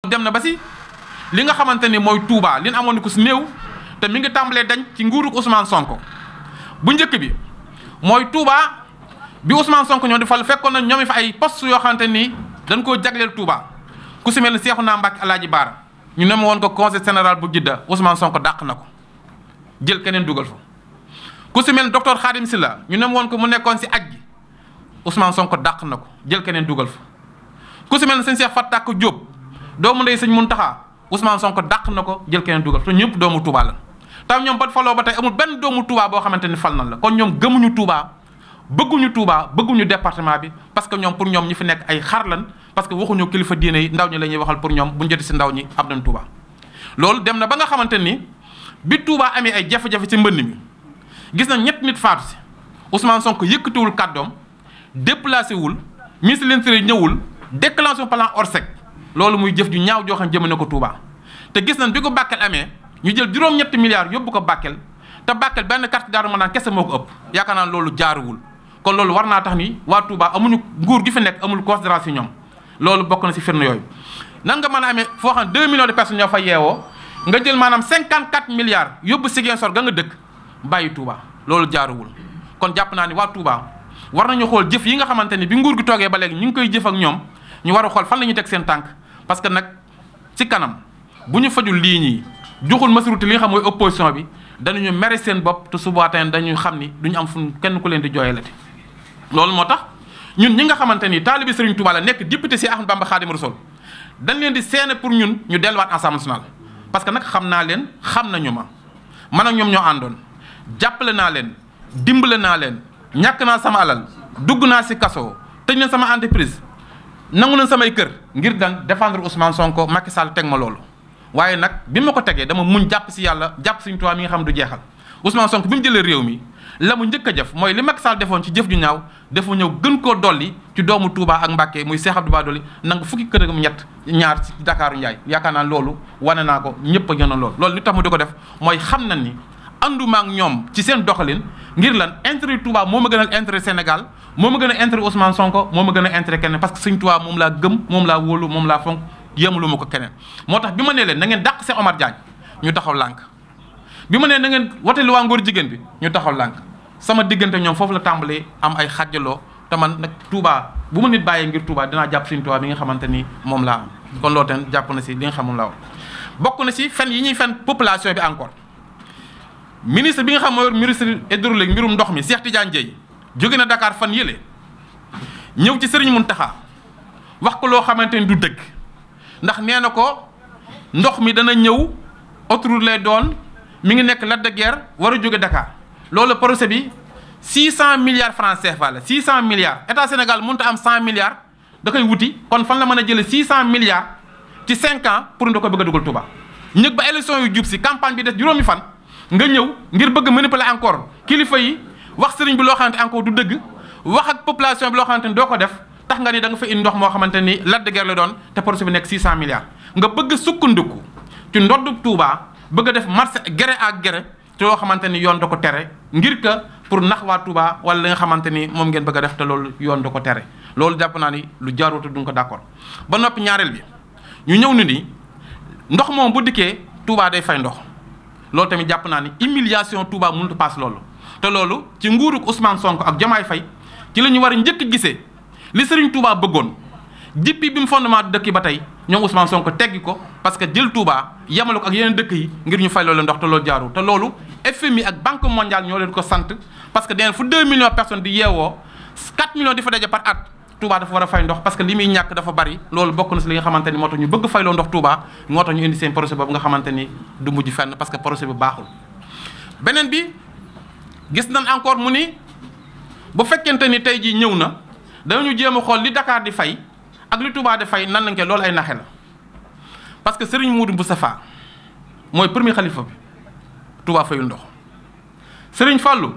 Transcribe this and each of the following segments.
dem na ba si li nga xamante ni mooy Touba li ñu amoon ko si néew te mi ngi tàmbalee dañ ci nguurug Ousmane Sonko bu njëkk bi mooy Touba bi Ousmane Sonko ñoo di fal fekkoon na ñoom fa ay poste yoo xamante ni dañ koo jagleel Touba ku si mel ni Cheikhouna Mbacké Alaaji Baara ñu nem woon ko conseil général bu Jidda Ousmane Sonko dàq na ko jël keneen dugal fa ku si mel ni docteur Khadim Sylla ñu nem woon ko mu nekkoon si aj gi Ousmane Sonko dàq na ko jël keneen dugal fa ku si mel ni sëñ Cheikh Fatak Diop doomu ndey sëñ Muntaxa Ousmane Sonko dàq na ko jël keneen dugal te ñëpp doomu Touba la tam ñoom ba faloo ba tey amul benn doomu Touba boo xamante ni fal nan la kon ñoom gëmuñu Touba bëgguñu Touba bëgguñu département bi parce que ñoom pour ñoom ñi fi nekk ay xar lan parce que waxuñu kilifa diine yi ndaw ñi la ñuy waxal pour ñoom buñu joti si ndaw ñi am nañ Touba loolu dem na ba nga xamante ni bi Touba amee ay jafe-jafe ci mbënn mi gis na ñett nit faatu si Ousmane Sonko yëkkatiwul kàddoom déplacé wul ministre de l'Intérieur ñëwul déclenché plan Orsec loolu muy jëf ju ñaaw joo xam jëmale ko Touba te gis nañ bi ko Bakel amee ñu jël juróom-ñetti milliards yóbbu ko Bakel te Bakel benn carte Daaru Manaan kese moo ko ëpp yaakaar naa loolu jaaruwul kon loolu war naa tax ni waa Touba amuñu nguur gi fi nekk amul considération ñoom loolu bokk na si firnde yooyu. nan nga mën a amee foo xam 2 millions de personnes ñoo fa yeewoo nga jël maanaam 54 milliards yóbbu Ziguinchor ga nga dëkk bàyyi Touba loolu jaaruwul kon jàpp naa ni waa Touba war nañu xool jëf yi nga xamante ni bi nguur gi toogee ba léegi ñu ngi koy jëf ak ñoom ñu war a xool fan la ñuy teg seen tànk parce que nag ci kanam bu ñu fajul lii ñii joxul masurité li nga xam mooy opposition bi danañu mere seen bopp te su boobaa dañuy xam ni duñu am fu kenn ku leen di jooyalati loolu moo tax ñun ñi nga xamante ni taalibi Serigne Touba la nekk député si Ahmadou Bamba Khadim Rassoul dañ leen di seene pour ñun ñu delluwaat Assemblée nationale parce que nag xam naa leen xam nañu ma man ak ñoom ñoo àndoon jàppale naa leen dimbale naa leen ñàkk naa sama alal dugg naa si kaso tëj na sama entreprise nangu na samay kër ngir dan défendre Ousmane Sonko Macky Sall teg ma loolu waaye nag bi ma ko tegee dama muñ jàpp si yàlla jàpp Serigne Touba mi nga xam du jeexal Ousmane Sonko bi mu jëlee réew mi la mu njëkk a jëf mooy li Macky Sall defoon ci jëf ju ñaaw dafa ñëw gën koo dolli ci doomu Touba ak Mbacké muy Cheikh Abdou Bara Dolly nangu fukki kër ak ñaar ci Dakar Ndiaye yaakaar naa loolu wane naa ko ñëpp a gën a loolu li tax mu di ko def mooy xam nañ ni ànduma ak ñoom ci seen doxalin ngir lan intérêt Touba moo ma gënal intérêt Sénégal moo ma gën a intérêt Ousmane Sonko moo ma gën a intérêt keneen parce que Serigne Touba moom laa gëm moom laa wóolu moom laa fonk yéemalu ma ko keneen moo tax bi ma nee leen na ngeen dàq Cheikh Omar Diagne ñu taxaw lànk bi ma nee na ngeen wote lu waa ngóor jigéen bi ñu taxaw lànk sama diggante ñoom foofu la tàmbalee am ay xàjjaloo te man nag Touba bu ma nit bàyyee ngir Touba dinaa jàpp Serigne Touba bi nga xamante ni moom laa am kon loolu tamit jàpp na si li nga xamul laa bokk na si fen yi ñuy fen population bi encore ministre bi nga xam mooy ministre hydraulique mbirum ndox mi Cheikh Tidiane Dièye jóge na Dakar fan yële ñëw ci Serigne Mountakha wax ko loo xamante ni du dëgg ndax nee na ko ndox mi dana ñëw autoroute lay doon mi ngi nekk Lac de Guiers war a jóge Dakar loolu projet bi 600 milliards francs CFA la 600 milliards état Sénégal mënut a am 100 milliards da koy wuti kon fan la mën a jëlee 600 milliards ci 5 ans pour nda ko bëgg a dugal Touba ñëg ba élection yu jub si campagne bi des juróomi fan nga ñëw ngir bëgg manipuler encore kilifa yi wax sëriñ bi loo xamante encore du dëgg wax ak population bi loo xamante ni doo ko def tax nga ni da nga fa indi ndox moo xamante ni Lac de Guiers la doon te projet bi nekk 600 milliards nga bëgg sukkandiku ci ndoddu Touba bëgg a def marché gré à gré te loo xamante ni yoon da ko tere ngir que pour nax waa Touba wala li nga xamante ni moom ngeen bëgg a def te loolu yoon da ko tere loolu jàpp naa ni lu jaarutu duñ ko d'accord ba noppi ñaareel bi ñu ñëw ni ndox moom bu dikkee Touba day fay ndox loolu tamit jàpp naa ni humiliation Touba mënut a paas loolu te loolu ci nguurug Ousmane Sonko ak Diomaye Faye ci la ñu war a njëkk a gisee li Serigne Touba bëggoon depuis bi mu fondement dëkk yi ba tey ñoom Ousmane Sonko teggi ko parce que jël Touba yemale ko ak yeneen dëkk yi ngir ñu fay loolu ndox te loolu jaaru te loolu FMI ak Banque mondiale ñoo leen ko sant parce que deen fu 2 millions de personnes di yeewoo 4 millions di fa daje par at Touba dafa war a fay ndox parce que li muy ñàkk dafa bari loolu bokk na si li nga xamante ni moo tax ñu bëgg fayloo ndox Touba moo tax ñu indi seen projet boobu nga xamante ni du mujj fenn parce que projet bi baaxul. beneen bi gis nañ encore mu ni bu fekkente ni tey jii ñëw na dañu jéem a xool li Dakar di fay ak li Touba di fay nan lañ koy loolu ay naxe la parce que Serigne Moudou Moustapha mooy premier xalifa bi Touba fayul ndox Serigne Fallou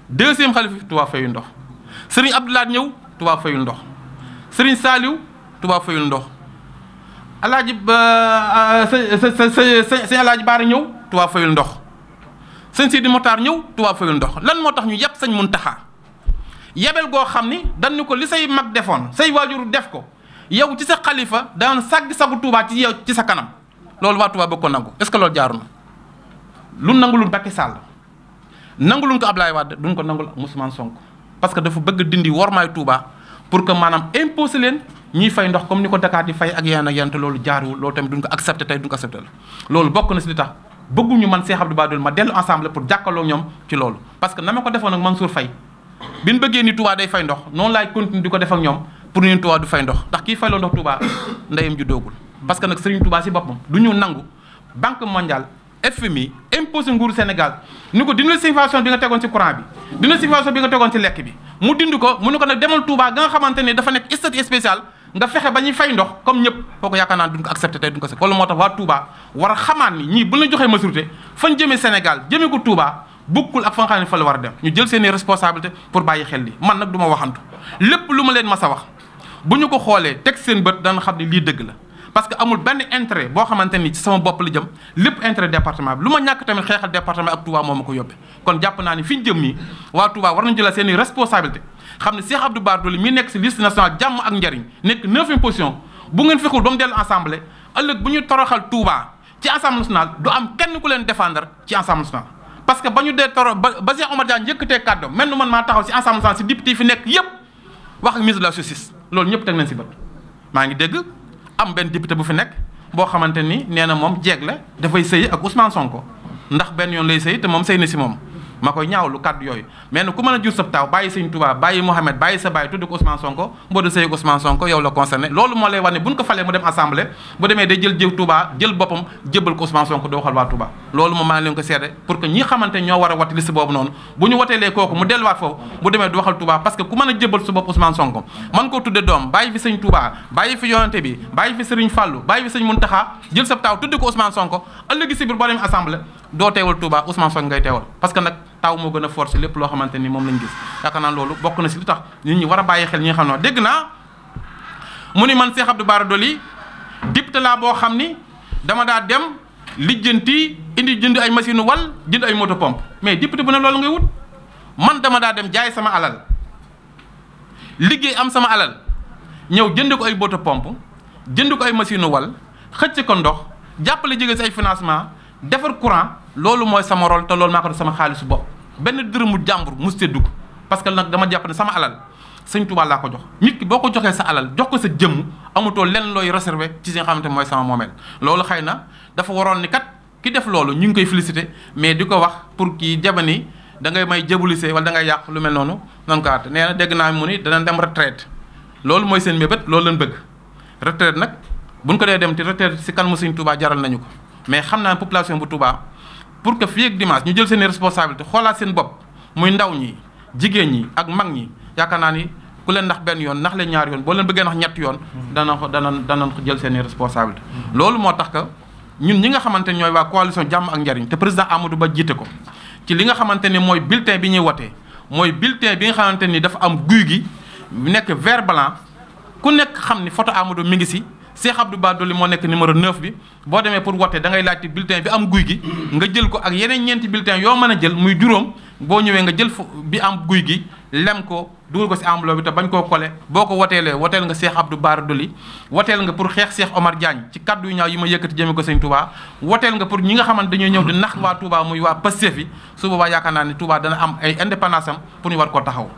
deuxième xalifa bi Touba fayul ndox Serigne Abdoulaye ñëw Touba fayul ndox Serigne Saliou Touba fayul ndox Alaaji sëñ Alaaji Baara ñëw Touba fayul ndox sëñ Sidi Mokhtar ñëw Touba fayul ndox lan moo tax ñu yàpp sëñ Mountakha yebel goo xam ni dañ ni ko li say mag defoon say waajur def ko yow ci sa xalifa daan sàgg sagu Touba ci yow ci sa kanam loolu waa Touba bëgg ko nangu est-ce que loolu jaaru na lu nangulul Macky Sall nanguluñ ko Ablaye Wade duñ ko nangul Ousmane Sonko parce que dafa bëgg dindi wormaay Touba pour que maanaam imposer leen ñuy fay ndox comme ni ko Dakar di fay ak yeneen te loolu jaaruwul loolu tamit duñ ko accepté tey duñ ko accepté la loolu bokk na si li tax bëgguñu man Cheikh Abdou Bara Dolly ma dellu ensemble pour jàkkaloo ñoom ci loolu parce que na ma ko defoon ak Mansour Faye bi ñu bëggee ni Touba day fay ndox noonu laay continuer di ko def ak ñoom pour ñun Touba du fay ndox ndax kii fayloo ndox Touba ndeyam ju doogul parce que nag Serigne Touba si boppam du ñu nangu Banque mondiale FMI imposé nguuru Sénégal ni ko dina subvention bi nga tegoon ci courant bi dina subvention bi nga tegoon ci lekk bi mu dind ko mu ne ko nag demal Touba ga nga xamante ne dafa nekk statut spécial nga fexe ba ñuy fay ndox comme ñëpp kooku yaakaar naa duñ ko accepté tey duñ ko accepté wala moo tax waa Touba war a xamaat ni ñii bu la joxee majorité fañ jëmee Sénégal jëmee ko Touba bokkul ak fa nga xam ne fa la war a dem ñu jël seeni responsabilité pour bàyyi xel li man nag du ma waxantu lépp lu ma leen mas a wax bu ñu ko xoolee teg seen bët dana xam ne lii dëgg la parce que amul benn intérêt boo xamante ni ci sama bopp la jëm lépp intérêt département bi lu ma ñàkk tamit xeexal département ak Touba moo ma ko yóbbee kon jàpp naa ni fi ñu jëm nii waa Touba war nañu jëlal seen i responsabilité xam ne Cheikh Abdou Bara Dolly mi nekk si liste nationale jàmm ak njariñ nekk 9e position bu ngeen fexul ba mu dellu assemblée ëllëg bu ñu toroxal Touba ci assemblée nationale du am kenn ku leen défendre ci assemblée nationale parce que ba ñu dee toro ba Cheikh Omar Diagne yëkkatee kàddoom mel ni man maa taxaw si assemblée nationale si député yi fi nekk yëpp wax ak ministre de la justice loolu ñëpp teg nañ si bët maa ngi dégg am benn député bu fi nekk boo xamante ni nee na moom jeeg la dafay sëy ak Ousmane Sonko ndax benn yoon lay sëy te moom sëy na si moom ma koy ñaawlu kàddu yooyu mais nag ku mën a jur sab taaw bàyyi Sëñ Touba bàyyi Mohamed bàyyi sa bàyyi tudd ko Ousmane Sonko boo de sëy ak Ousmane Sonko yow la concerné loolu moo lay wax ne buñ ko falee mu dem assemblée bu demee day jël jëw Touba jël boppam jébbal ko Ousmane Sonko doo waxal waa Touba loolu moom maa ngi leen ko seede pour que ñi xamante ñoo war a wati liste boobu noonu bu ñu wateelee kooku mu delluwaat foofu bu demee du waxal Touba parce que ku mën a jébbal su bopp Ousmane Sonko man koo tudde doom bàyyi fi Sëñ Touba bàyyi fi yonante bi bàyyi fi Serigne Fallou bàyyi fi Sëñ Mountakha jël sab taaw tudd ko Ousmane Sonko ëllëgi si biir boo demee assemblée doo teewal Touba Ousmane Sonko ngay teewal parce que nag taw moo gën a forcé lépp loo xamante ni moom lañ gis yaakaar naa loolu bokk na si lu tax nit ñi war a bàyyi xel ñi nga xam ne dégg naa mu ni man Cheikh Abdou Bara Dolly député laa boo xam ni dama daa dem lijjanti indi jënd ay machine wal jënd ay moto pompe mais député bu ne loolu ngay wut man dama daa dem jaay sama alal liggéey am sama alal ñëw jënd ko ay moto pompe jënd ko ay machine wal xëcc ko ndox jàppale jege si ay financement defar courant loolu mooy sama rôle te loolu maa ko def sama xaalisu bopp benn dërëmu jàmbur mos cee dugg parce que nag dama jàpp ne sama alal Sëñ Touba laa ko jox nit ki boo ko joxee sa alal jox ko sa jëmm amutoo lenn looy réservé ci si nga xamante mooy sama moomeel loolu xëy na dafa waroon ni kat ki def loolu ñu ngi koy félicité mais di ko wax pour kii jabani da ngay may jabulise wala da ngay yàq lu mel noonu nan ko at nee na dégg naa mu ni danañ dem retraite loolu mooy seen mébét loolu lañ bëgg retraite nag buñ ko dee dem ci retraite si kan mu Sëñ Touba jaral nañu ko mais xam naa population bu Touba pour que fii ak dimanche ñu jël seen responsabilité xoolaat seen bopp muy ndaw ñi jigéen ñi ak mag ñi yaakaar naa ni ku leen nax benn yoon nax leen ñaar yoon boo leen bëggee nax ñett yoon danañ jël seen responsabilité loolu moo tax que ñun ñi nga xamante ne ñooy waa coalition jàmm ak njariñ te président Amadou Ba jiite ko ci li nga xamante ni mooy bulletin bi ñuy wotee mooy bulletin bi nga xamante ni dafa am guy gi nekk vert blanc ku nekk xam ni photo Amadou mi ngi si Cheikh Abdou Bara Dolly moo nekk numéro 9 bi boo demee pour wote da ngay laajte bulletin bi am guy gi nga jël ko ak yeneen ñeenti bulletin yoo mën a jël muy juróom boo ñëwee nga jël bi am guy gi lem ko dugal ko si enveloppe bi te bañ koo kole boo ko woteelee woteel nga Cheikh Abdou Bara Dolly woteel nga pour xeex Cheikh Omar Diagne ci kaddu yu ñaaw yi ma yëkkati jëme ko Sëñ Touba woteel nga pour ñi nga xamante dañoo ñëw di nax waa Touba muy waa Pastef yi su boobaa yaakaar naa ne Touba dana am ay indépendance am pour ñu war koo taxaw